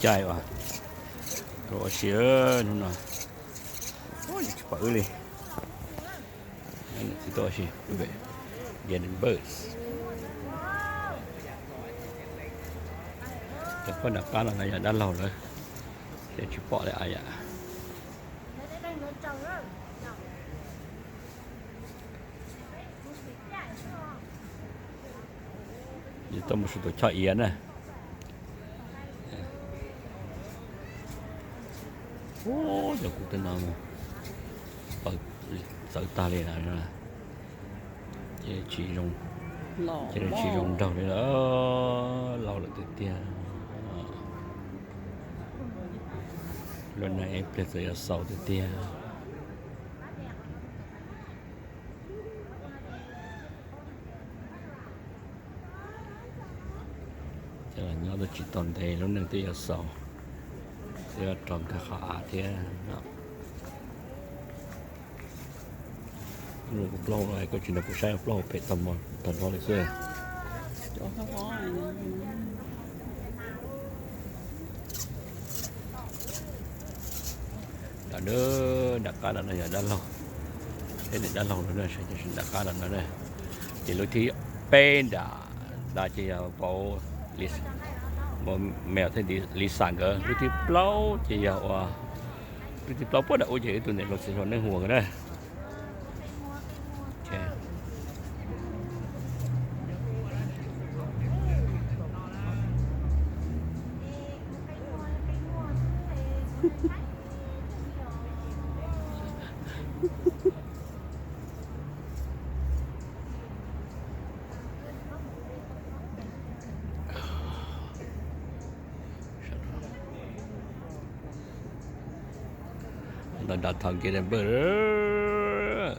Caij uas rau ua si hnub no, tsis pom wb li. Txiv tuaj ua si, Gettysburg. Cov poj nram qab no yog dab laug lawm, ces tsis pom li yom. Yog tuaj mus su tus choj iav na. Ub, cov kuv tej no mus txawv tag li na. Ces tsis zoo, ces tsis zoo nraug li lawm, laus lawm tiag tiag. Lub neej ib pliag txawm yuav xaus tiag tiag. Ces los nyob twb tsis tau ntev, lub neej twb yuav xaus, twb yuav raug nkag qhov av thiab. Kuv plaub hau no koj tsis nrog kuv saib, plaub hau phem tag nrho li xwb. Nram qab no no yog dab laug, peb niam dab laug no, nram qab no no. Ces lub thib peb nram no ces yog vauv Mel thiab Lisa nkawd. Lub thib plaub ces yog ua, lub thib plaub puag nram ub ces wb tus niam hluas txiv hluas Neej Huas nkawd na. Ntawm nram thaj Gettysburg,